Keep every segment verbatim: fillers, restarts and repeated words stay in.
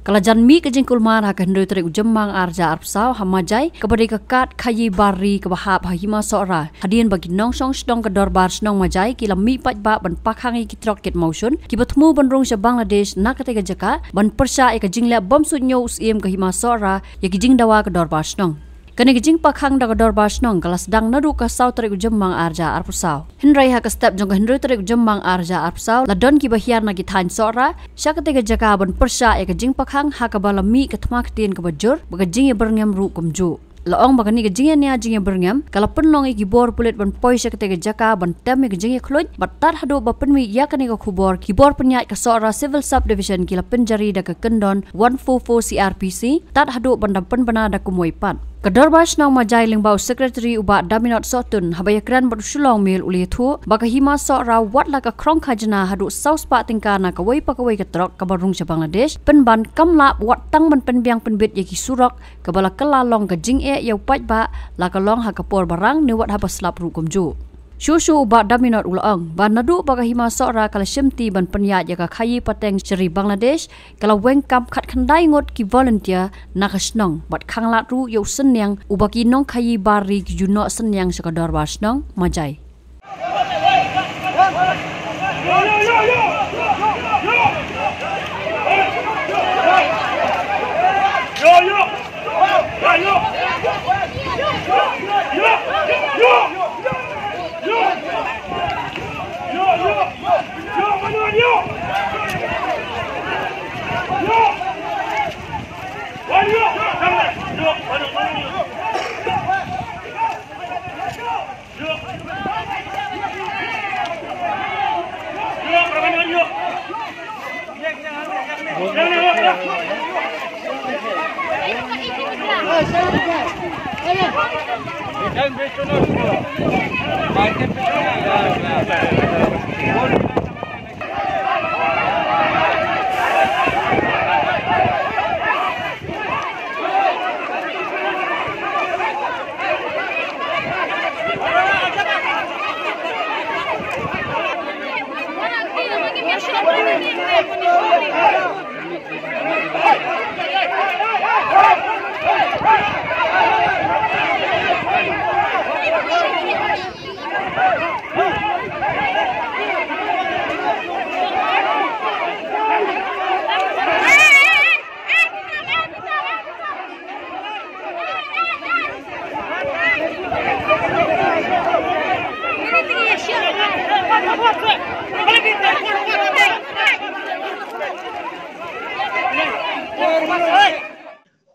Ka la jan mih ka jingkulmar ha ka hynriew tarik u Jymmang ar hajar arphew saw ha Majai, kaba dei ka kad khaii bar ri kaba hap ha Hima Sohra. Hadien ba ki nongshong shnong ka Dorbar Shnong Majai ki la mih paidbah ban pakhang ïa ki trok kit mawshun kiba thmu ban rung sha Bangladesh na katei ka jaka, ban pyrshah ïa ka jingleh bym suidñiew u Syiem ka Hima Sohra ïa ki jingdawa ka Dorbar Shnong. Kane ka jingpakhang da ka Dorbar Shnong ka la sdang naduh ka saw tarik u Jymmang ar hajar arphew saw. Hynrei ha ka step jong ka hynriew tarik u Jymmang ar hajar arphew saw, la don kiba hiar na ki thaiñ Sohra sha katei ka jaka ban pyrshah ïa ka jingpakhang, ha kaba la mih ka thma ktien kaba jur bad ka jingïabyrngem ruh kumjuh. La ong ba kane ka jingïania jingïabyrngem ka la pynlong ïa ki bor pulit ban poi sha katei ka jaka ban tem ïa ka jingïakhluid, bad tad haduh ba pynmih ïa kane ka khubor, ki bor pynïaid ka Sohra Civil Sub Division ki la pynjari da ka kyndon one four four C R P C, tad haduh ban da pynbna da kumwei pat. Ka Dorbar Shnong Majai lyngba u Secretary u Bah Daminot Sohtun, haba ïakren bad u Shillong Mail, u la ïathuh ba ka Hima Sohra wat la ka khrong khajna haduh saw spah tyngka na kawei pa kawei ka trok kaba rung sha Bangladesh, pynban kam lah wat tang ban pynbiang pynbit ïa ki surok, kaba la kylla long ka jingeh ïa u paidbah, la ka long ha ka por ba rang ne wat haba slap ruh kumjuh. Shuh shuh u Bah Daminot u la ong ba naduh ba ka Hima Sohra ka la shimti ban pynïaid ïa ka khaii pateng sha ri Bangladesh, ka la weng kam khatkhyndai ngut ki volunteer na ka shnong, bad khanglad ruh ïa u synñiang uba ki nongkhaii bar ri ki ju noh synñiang sha ka Dorbar Shnong Majai.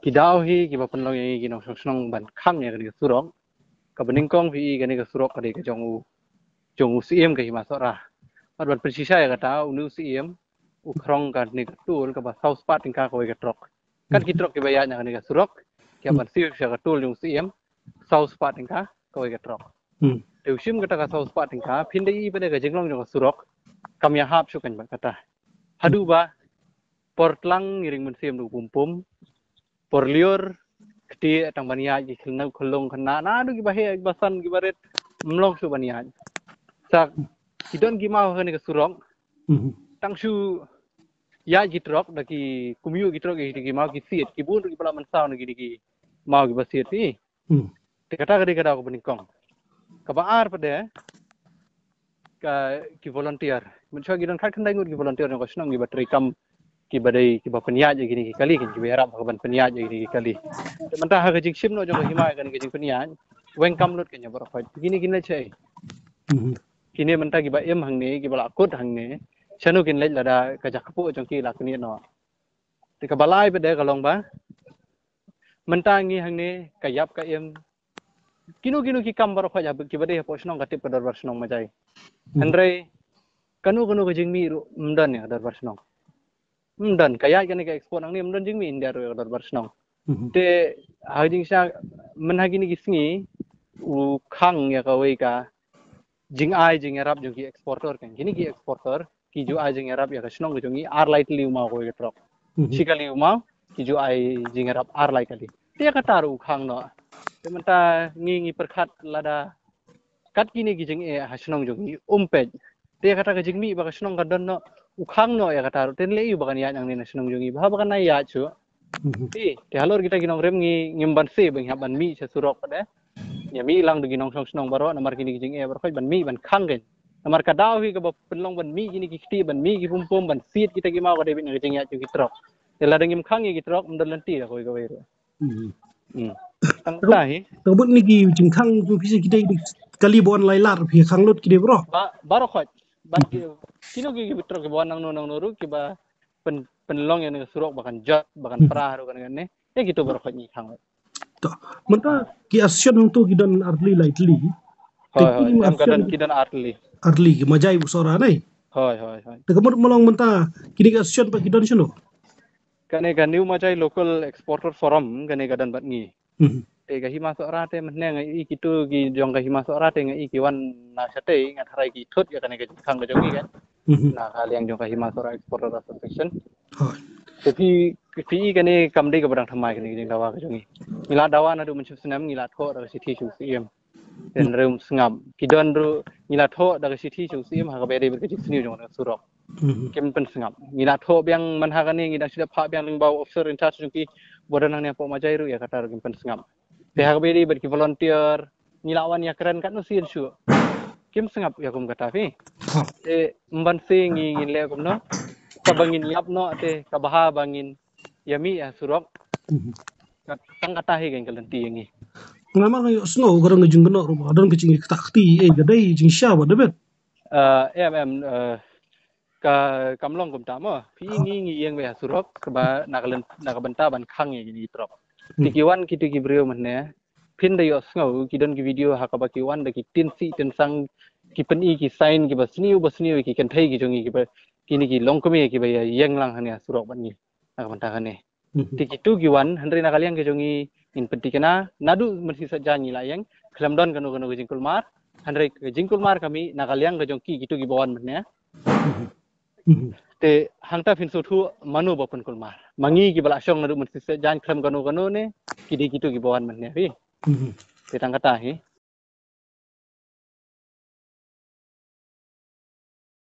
Ki daw hi kiba pynlong ïa ngi ki nongshong shnong ban khang ïa kane ka surok. Kaba nyngkong phi i kane ka surok ka dei ka jong u, jong u Syiem ka Hima Sohra. Bad ban pynshisha ïa kata, une u Syiem u khrong kane ka toll kaba saw spah tyngka kawei ka trok. Kat ki trok kiba ïaid na kane ka surok ki hap ban siew sha ka toll jong u Syiem saw spah tyngka kawei ka trok. Te u shim kata ka saw spah tyngka, phin da i pat ka jinglong jong ka surok kam ïahap shuh kan bad kata. Haduh ba por tlang ngi ring mynsiem da u pum pum, por lyiur kti tang ban ïaid ki khyllung khyllung khynnah naduh kiba heh kiba san kiba rit, ym long shuh ban ïaid. Sa ki don ki maw ha kane ka surok, tang shu ïaid ki trok da ki kumjuh ki trok, ki, ki maw ki siat, ki bun ruh kiba la mynsaw na kine ki maw kiba siat hi. Te kata ka dei ka daw kaba nyngkong. Kaba ar pat de ka ki volunteer. Mynshuwa ki don khatkhyndai ngut ki volunteer jong ka shnong kiba trei kam, kiba dei kiba pynïaid ïa kine ki kali, kiba ïarap ha kaban pynïaid ïa kine ki kali. Te mynta ha ka jingshim noh jong ka hima ïa kane ka jingpynïaid, weng kam lut kane baroh khoit. Kine kin leit shaei? Kine mynta kiba im hangne, kiba la kut hangne, shano kin leit lada ka jaka kpu jong ki la knieh noh? Te kaba lai pat de ka long ba mynta ngi hangne ka ïap ka im, kino kino ki kam baroh khoit kiba dei hapoh shnong ka tip ka Dorbar Shnong Majai. Hynrei kano kano ka jingmih ruh ym don ïa ka Dorbar Shnong. Ym don, ka ïaid kane ka export hangne ym don jingmih hyndia ruh ïa ka Dorbar Shnong. Te ha ka jingshisha mynta ha kine ki sngi u khang ïa kawei ka jingai jingïarap jong ki exporter kan. Kine ki exporter ki ju ai jingïarap ïa ka shnong ka jong ngi ar lai tylli u maw kawei ka trok. Shi kali u maw ki ju ai jingïarap ar lai kali. Te ïa kata ruh u khang noh. Te mynta ngi ngi pyrkhat lada kat kine ki jingeh ha shnong jong ngi um peit. Te ïa kata ka jingmih ba ka shnong ka don noh u khang noh ïa kata ruh, te lei ïa u ba kan ïaid nangne na shnong jong ngi, ba ha ba kan ïaid shuh. Te, te halor kita ki nongrim ngi, ngim banse ba ngi hap ban mih sha surok pat de. Ïa mih lang da ki nongshong shnong baroh, namar kine ki jingeh baroh khoit ban mih ban khang kein. Namar ka daw hi kaba pynlong ban mih kine ki kti, ban mih ki pum pum, ban siat kita ki maw ka dei beit na ka jingïaid jong ki trok. Te lada ngim khang ïa ki trok, ym don lynti da kawei kawei ruh. Hmm. Tang ta hi. Tang bud ni ki jingkhang jong phi sa ki dei kali ba wan lai lar phi khang lut ki dei baroh. Ba, baroh khoit. Ba ki, kino ki, ki trok ki ba wan nangno nangno ruh kiba pyn, pynlong ïa ka surok ba kan jot, ba kan pra ruh kan ne. Ïa kito baroh khoit ngi khang lut. To, mynta ki association hangto ki don artylli laitylli. Te hoi, hoi, kine em ka don association ki don artylli. Artylli ki Majai Busohra ne? Hoi, hoi, hoi. Te ka mut ma long mynta kine ki association pat ki don shano? Kane ka New Majai Local Exporter Forum, kane ka don bad ngi. Mhm. Te ka Hima Sohra te mynne nga i kito ki jong ka Hima Sohra te nga i ki wan na shatei, nga tharai ki thut ïa kane ka jingkhang ka jong ngi kan. Mhm. Na ka liang jong ka Hima Sohra Exporter Association. Hoi. Te phi, phi i kane kam dei kaba dang thymmai kane ka jingdawa ka jong ngi. Ngi la dawa naduh mynshem snem, ngi la thoh da ka shithi sha u Syiem. Te hynrei um sngap. Ki don ruh ngi la thoh da ka shithi sha u Syiem ha kaba ïadei bad ka jingsniew jong ka surok. Mhm. Kim pynsngap. Ngi la thoh biang man ha kane, ngi dang shu dep phah biang lyngba u officer in charge jong ki ba don hangne hapoh Majai ruh, ïa kata ruh kim pynsngap. Te ha kaba ïadei bad ki volunteer, ngi la wan ïakren katno sien shuh. Kim sngap ïa kum kata phi. Ha. Te ym banse ngi, ngin leh kumno. Kaba ngin ïap noh te, kaba ha ba ngin ïa mih ïa surok. Mhm. Kat-, tang kata hi kein ka lynti ïa ngi. Namar nga ïohsngew ka don ka jingkynnoh ruh ba ka don ka jingïakata kti, eh, ka dei jingshisha ba dei beit. Eh, em, em, eh, ka, kam long kumta mo. Phi i ngi, ngi ïeng beit ha surok kaba na ka lyn-, na ka bynta ban khang ïa kine ki trok. Te ki wan kito ki briew mynne, phin da ïohsngew, ki don ki video ha kaba ki wan da ki tin sih tin sang, ki pyni ki sign kiba sniew ba sniew, ki kynthei ki jong ngi kiba, kine ki longkmie kiba ïa ïeng lang hangne ha surok bad ngi na ka bynta kane. Mhm. Te kito ki wan, hynrei na ka liang ka jong ngi ngin pynthikna, naduh mynshisha jan ngi la ïeng, khlem don kano kano ka jingkulmar, hynrei ka jingkulmar ka mih na ka liang ka jong ki, kito kiba wan mynne. Mhm. Mhm. Te hangta phin sngewthuh mano ba pynkulmar. Ma ngi kiba la shong naduh mynshisha jan khlem kano kano ne, ki dei kito kiba wan mynne phi. Mhm. Te tang kata hi.